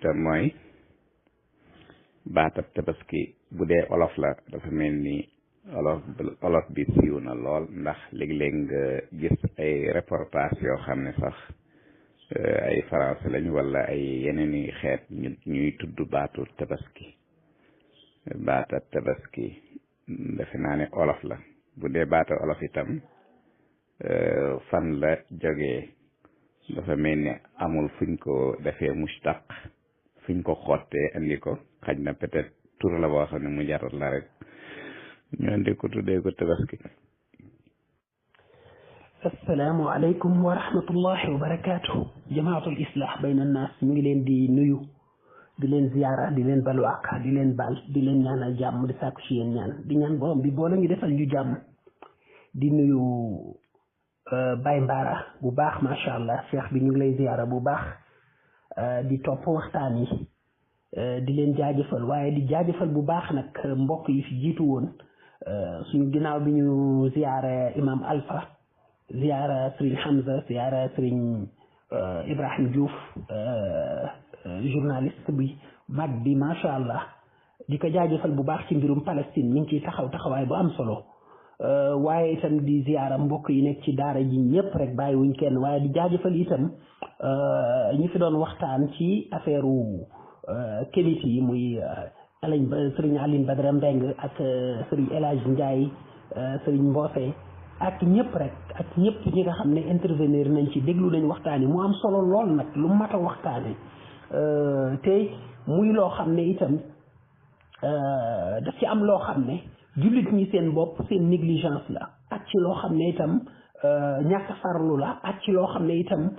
te mooy baatab tabaski bu dee olof la dafa mel ni olof bi siiw na lool ndax léeg-léeg nga gis ay reportage yoo xam ne sax ay français lañ wala ay yeneen i xeet ñuy tudd baatu tabaski baatab tabaski defe naa ne olof la bu dee baata olof itam fan la jógee dafa mel ni amul fuñ ko defee mustaq fuñ ko xottee andi ko xaj na peut-être tur la boo xam ne mu jaral la rek ñu andi ko tuddee ko tabaski. assalaamu aleykum wa rahmatullahi wa barakaatu. jamaatul islah bayna annaas ñu ngi leen di nuyu di leen ziyaara di leen balu àq di leen baal di leen ñaanal jàmm di sàkku ci yéen ñaan di ñaan borom bi boole ñu defal ñu jàmm di nuyu Baye Mbara bu baax macha allah cheikh bi ñu ngi lay ziyaara bu baax di topp waxtaan yi di leen jaajëfal waaye di jaajëfal bu baax nag mbokk yi fi jiitu woon suñu ginnaaw bi ñu ziyaara imam Alpha ziyaara Serigne Hamza ziyaara Serigne Ibrahim Diouf journaliste bi mag bi macha allah di ko jaajëfal bu baax ci mbirum Palestine mi ngi ciy taxawaay bu am solo waaye itam di ziyaara mbokk yi nekk ci daara ji ñëpp rek bàyyiwuñ kenn waaye di jaajëfal itam ñi fi doon waxtaan ci affaire kémit yi muy Serigne Aline Badara Mbeng ak Serigne El Hadj Ndiaye Serigne Mbose ak ñëpp rek ak ñëpp ñi nga xam ne intervenir nañ ci déglu nañ waxtaan yi mu am solo lool nag lu mat a waxtaane te muy loo xam ne itam daf ci am loo xam ne jullit ñi seen bopp seen négligence la ak ci loo xam ne itam ñàkk farlu la ak ci loo xam ne itam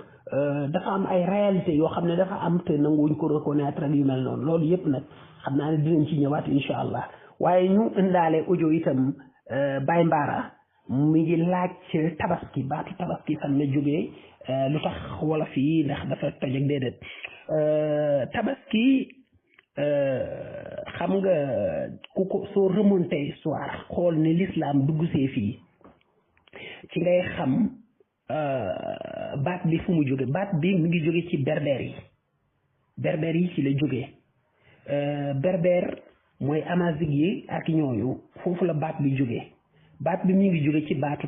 dafa am ay réalité yoo xam ne dafa am te nanguwuñ ko reconnaître ak yu mel noonu loolu yëpp nag xam naa ne dinañ ci ñëwaat incha allah waaye ñu indaale audio itam Baye Mbara mi ngi laaj tabaski baatu tabaski fan la jógee lu tax wala fii ndax dafa toj ak déedéet tabaski xam nga ku ko soo remonté histoire xool ne l'islam dugg see fii ci ngay xam baat bi fu mu jóge baat bi mu ngi jóge ci berber yi ci la jóge berber mooy amazigh yi ak ñooñu foofu la baat bi jóge baat bi mu ngi jóge ci baatu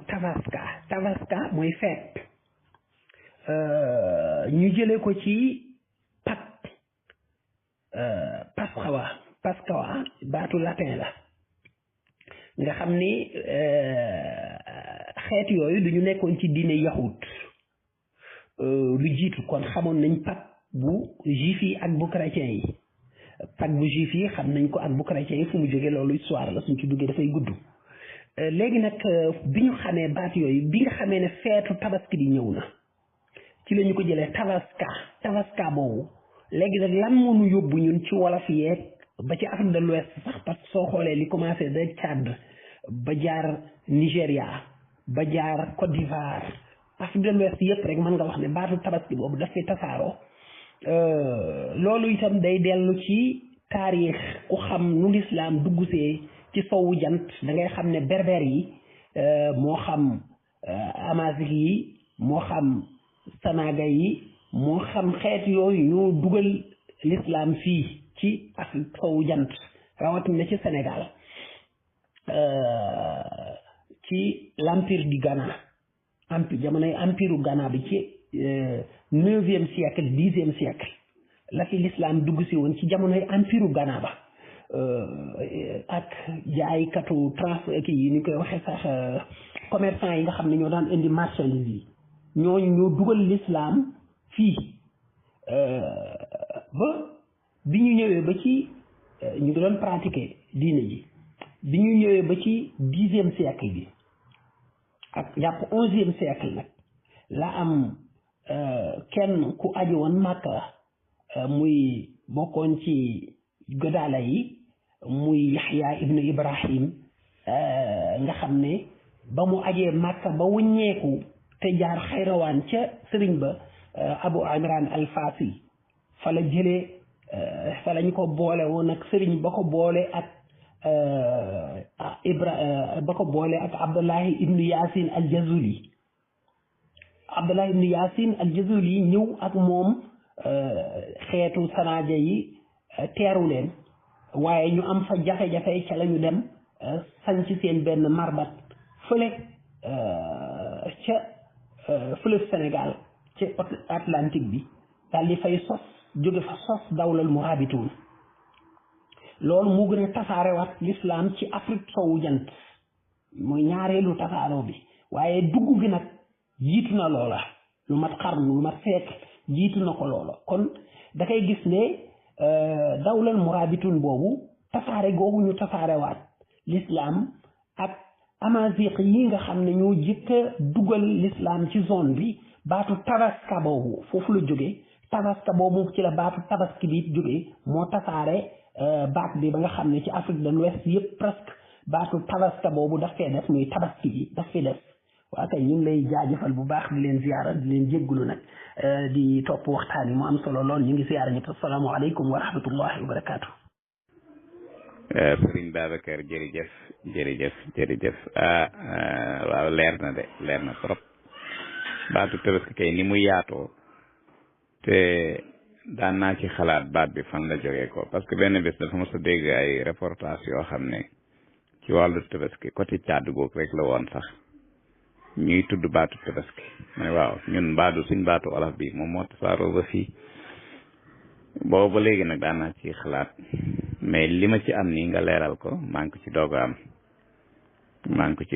tabaska mooy feet ñu jële ko ci Pasqua baatu latin la nga xam ni xeet yooyu duñu nekkoon ci diine yahut lu jiitu kon xamoon nañ Pâques bu juif yi ak bu chrétien yi Pâques bu juif yi xam nañ ko ak bu chrétien yi fu mu jógee loolu histoire la suñ ci duggee dafay gudd léegi nag bi ñu xamee baat yooyu bi nga xamee ne feetu tabaski bi ñëw na ci la ñu ko jëlee tabaska boobu léegi nag lan moo ñu yóbbu ñun ci wolof yeeg ba ci Afrique de l'Ouest sax parce que soo xoolee li commencé de Tchad ba jaar Nigéria ba jaar Côte d'Ivoire Afrique de l'Ouest yëpp rek mën nga wax ne baatu tabaski boobu dafay tasaaroo loolu itam day dellu ci taarix ku xam nu lislaam duggsee ci sowu jant da ngay xam ne berber yi moo xam amazigh yi moo xam sanaga yi moo xam xeet yooyu ñoo dugal l'islam fii ci Afrique sowu jant rawatina ci Sénégal ci l'empire du Ghana jamonoy empire u Ghana bi ci 9e siècle 10e siècle la fi l'islam dugg si woon ci jamonoy empire u Ghana ba ak jaaykatu yi ni koy waxee sax commerçant yi nga xam ne ñoo daan indi marchandise yi ñooñu ñoo dugal l'islam fii ba bi ñu ñëwee ba ci ñu ngi doon pratiquer diine ji bi ñu ñëwee ba ci 10e siècle bi ak jàpp 11e siècle nag la am kenn ku aju woon Makka muy bokkoon ci godaala yi muy Yaxya ibnu Ibrahim nga xam ne ba mu ajee Makka ba wuññeeku te jaar Xayrawaan ca sëriñ ba Abu Imran al Fasi fa la jëlee fa lañ ko boole woon ak sëriñ ba ko boole ak Abdullahi ibnu Yasin al Jazuli ñëw ak moom xeetu sanaaja yi teeru leen waaye ñu am fa jafe-jafe ca la ñu dem sanc seen benn marbat fële ca fleuve Sénégal ci Atlantique bi daal di fay sos jóge fa sos dawlal murabituun loolu mu gën a tasaarewaat l'islam ci Afrique sowu jant mooy ñaareelu tasaaroo bi waaye dugg gi nag jiitu na loola lu mat xarnu lu mat siècle jiitu na ko loola kon da koy gis ne dawlal murabituun boobu tasaare googu ñu tasaarewaat l'islam ak amaziq yi nga xam ne ñoo jëkk a dugal l'islam ci zone bi baatu tabaska boobu foofu la jóge tabaska boobu ci la baatu tabaski bi jóge moo tasaare baat bi ba nga xam ne ci Afrique de l'Ouest yëpp presque baatu tabaska boobu daf fee def muy tabaski bi daf fee def waa kay ñu ngi lay jaajëfal bu baax di leen ziyaara di leen jéggulu nag di topp waxtaan yi mu am solo lool ñu ngi ziyaara ñëpp asalaamaaleykum wa rahmatullahi wa barakaatu. Sëriñ Babacar jërëjëf waaw leer na trop baatu tabaski kay ni mu yaatoo te daan naa ci xalaat baat bi fan la jógee ko parce que benn bés dafa mos a dégg ay reportage yoo xam ne ci wàllu tabaski côté Tchad googu rek la woon sax ñuy tudd baatu tabaski mais waaw ñun suñ baatu olof bi moom moo tasaaroo ba fii boobu ba léegi nag daan naa ci xalaat mais li ma ci am nii nga leeral ko maa ngi ko ci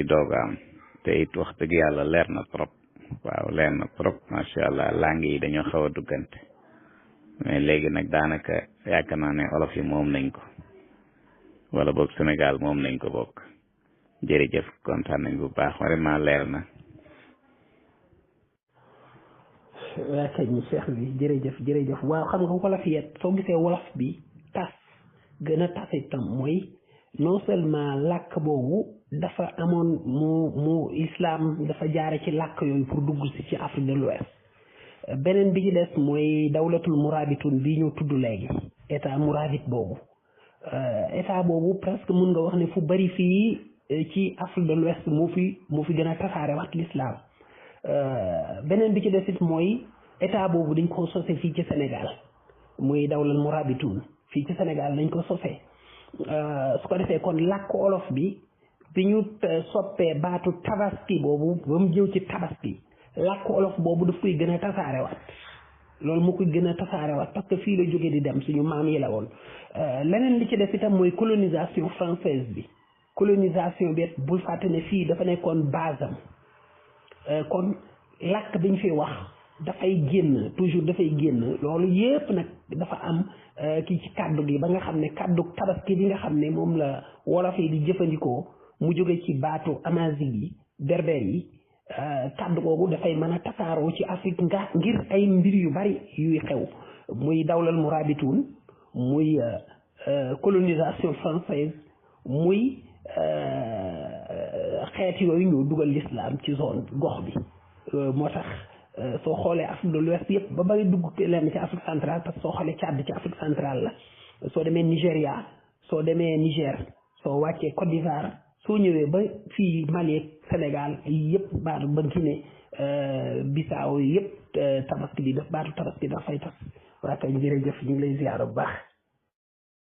doog a am te it wax dëgg yàlla leer na trop waaw leer na trop macha allah langue yi dañoo xaw a duggante mais léegi nag daanaka yaakaar naa ne olof yi moom nañ ko wala boog Sénégal moom nañ ko bokk jërëjëf kontaan nañ bu baax vraiment leer na. waa kañ Cheikh bi jërëjëf waaw xam nga wolof yet soo gisee wolof bi tas gën a tas itam mooy non seulement làkk boobu dafa amoon mu islam dafa jaare ci làkk yooyu pour dugg ci Afrique de l'Ouest beneen bi ci des mooy dawlatul murabitun bi ñu tudd léegi état murabit boobu état boobu presque mun nga wax ne fu bari fii ci Afrique de l'Ouest moo fi gën a tasaare wat l'islam beneen bi ci des it mooy état boobu dañ ko sose fii ci Sénégal muy dawlal murabitun fii ci Sénégal dañ ko sose su ko defee kon làkk olof bi ñu soppee baatu tabaski boobu ba mu jëw ci tabaski làkk olof boobu daf koy gën a tasaarewaat loolu mu koy gën a tasaarewaat parce que fii la jóge di dem suñu maam yi la woon leneen li ci def itam mooy colonisation française bi colonisation bi bul fàtte ne fii dafa nekkoon base am kon làkk biñ fi wax dafay génn toujours dafay génn loolu yépp nag dafa am kii ci kàddu gi ba nga xam ne kàddu tabaski bi nga xam ne moom la wolof yi di jëfandikoo mu jóge ci baatu amazigh yi berber yi kàddu googu dafay mën a tasaaroo ci Afrique ngir ay mbir yu bari yuy xew muy dawlal murabituun muy colonisation française muy xeet yooyu ñu dugal l'islam ci zone gox bi moo tax soo xoolee Afrique de l'Ouest yëpp ba bari dugg leen ci Afrique centrale parce que soo xoolee Tchad ci Afrique centrale la soo demee Nigéria soo demee Niger soo wàccee Côte d'Ivoire soo ñëwee ba fii Mali Sénégal yëpp baatu ba Guinée Bissau yëpp tabaski bi baatu tabaski dafay tas waa kay jërëjëf ñu ngi lay ziyaar bu baax